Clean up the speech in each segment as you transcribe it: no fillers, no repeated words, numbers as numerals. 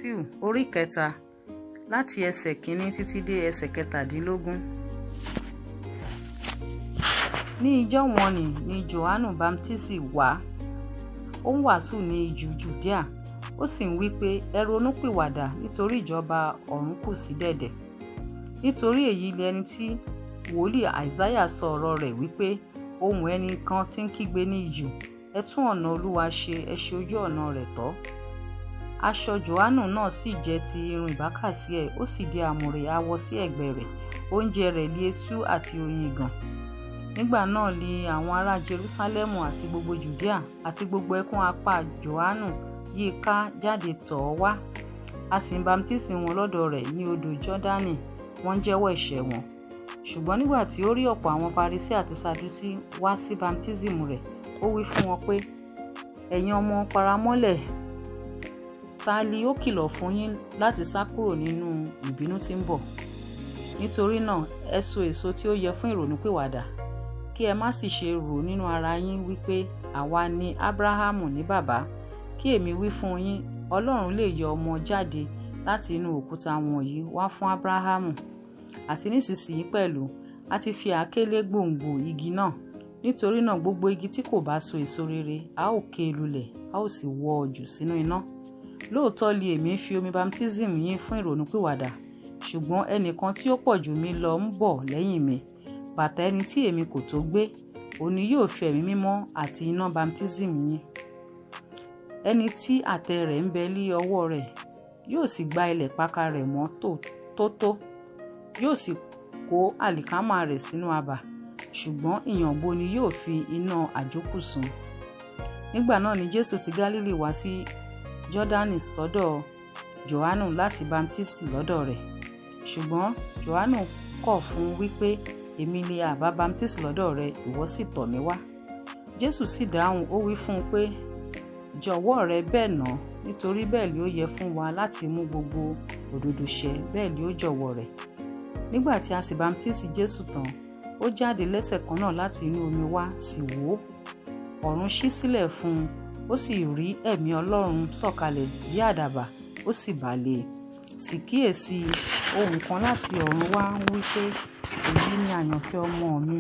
Mátíù orí 3, láti ẹsẹ̀ 1 títí dé ẹsẹ̀ 17. Ní ijọ́ wọ̀n-ọn-nì ni Jòhánù Bámtísì wá, ó ń wàásù ní ijù Jùdíà, ó sì ń wí pé, Ẹ ronúpìwàdà, nítorí ìjọba ọ̀run kù sí dẹ̀dẹ̀. Nítorí èyí li ẹni tí wòlíì Àìsáyà sọ ọ̀rọ̀ rẹ̀ wí pé, Ohùn ẹni kan tí ń kígbe ní ijù, Ẹ tún ọ̀nà Olúwa ṣe, ẹ ṣe ojú ọ̀nà rẹ̀ tọ́. Aṣọ Jòhánù náà sì jẹ́ ti irun ìbákasíẹ̀, ó sì di àmùrè awọ sí ẹ̀gbẹ́ rẹ̀, oúnjẹ rẹ̀ li eṣú àti oyin ìgàn. Nígbà náà li àwọn ará Jerúsálẹ́mù àti gbogbo Jùdíà àti gbogbo ẹkùn apá Jòhánù yí i ká jáde tọ̀ ọ́ wá, a sì ń bamtísì wọn lọ́dọ̀ rẹ̀ ní odò Jọ́dánì, wọ́n ń jẹ́wọ́ ẹ̀ṣẹ̀ wọn. Ṣùgbọ́n nígbà tí ó rí ọ̀pọ̀ àwọn Farisí àti Sadusí wá sí bamtísìmù rẹ̀, ó wí fún wọn pé, Ẹ̀yin ọmọ paramọ́lẹ̀, ta li ó kìlọ̀ fún yín láti sá kúrò nínú ìbínú tí ń bọ̀? Nítorí náà, ẹ so èso tí ó yẹ fún ìrònúpìwàdà, kí ẹ má sì ṣe rò nínú ara yín wípé, Àwa ní Ábúráhámù ní baba. Kí èmi wí fún yín, Ọlọ́run lè yọ ọmọ jáde láti inú òkúta wọ̀nyí wá fún Ábúráhámù. Àti nísinsìnyí pẹ̀lú, a ti fi àáké lé gbòǹgbò igi náà. Nítorí náà gbogbo igi tí kò bá so èso rere, a ó ké e lulẹ̀, a ó sì wọ́ ọ jù sínú iná. Lóòótọ́ li èmi ń fi omi baptism yín fún ìrònúpìwàdà, ṣùgbọ́n ẹnìkan tí ó pọ̀ jù mí lọ ń bọ̀ lẹ́yìn mi, bàtà ẹni tí èmi kò tó gbé, òun ni yóò fi ẹ̀mí mímọ́ àti iná baptism yín. Ẹni tí àtẹ rẹ̀ ń bẹ lí ọwọ́ rẹ̀, yóò sì gbá ilẹ̀ paka rẹ̀ mọ́ tótó, yóò sì kó àlìkámà rẹ̀ sínú abà, ṣùgbọ́n ìyàngbò ni yóò fi iná àjókù sun. Nígbà náà ni Jésù ti Gálílì wá sí Jọ́dánì sọ́dọ̀ Jòhánù láti bamtísì lọ́dọ̀ rẹ̀. Ṣùgbọ́n Jòhánù kọ̀ fún wípé, Èmi li à bá bamtísì lọ́dọ̀ rẹ, ìwọ sì tọ̀ mí wá. Jésù sì dáhùn, ó wí fún un pé, Jọ̀wọ́ rẹ bẹ́ẹ̀ ná, nítorí bẹ́ẹ̀ li ó yẹ fún wa láti mú gbogbo òdodo ṣẹ. Bẹ́ẹ̀ li ó jọ̀wọ́ rẹ̀. Nígbà tí a sì bamtísì Jésù tán, ó jáde lẹ́sẹ̀ kan náà láti inú omi wá, sì wò ó, ọ̀run ṣí sílẹ̀ fún un, ó sì rí ẹ̀mí Ọlọ́run sọ̀kalẹ̀ bí àdàbà, ó sì bà lé e. Sì kíyèsí, ohùn kan láti ọ̀run wá ń wí pé, Èyí ni àyànfẹ́ ọmọ mi,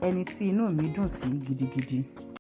ẹni tí inú mi dùn sí gidigidi.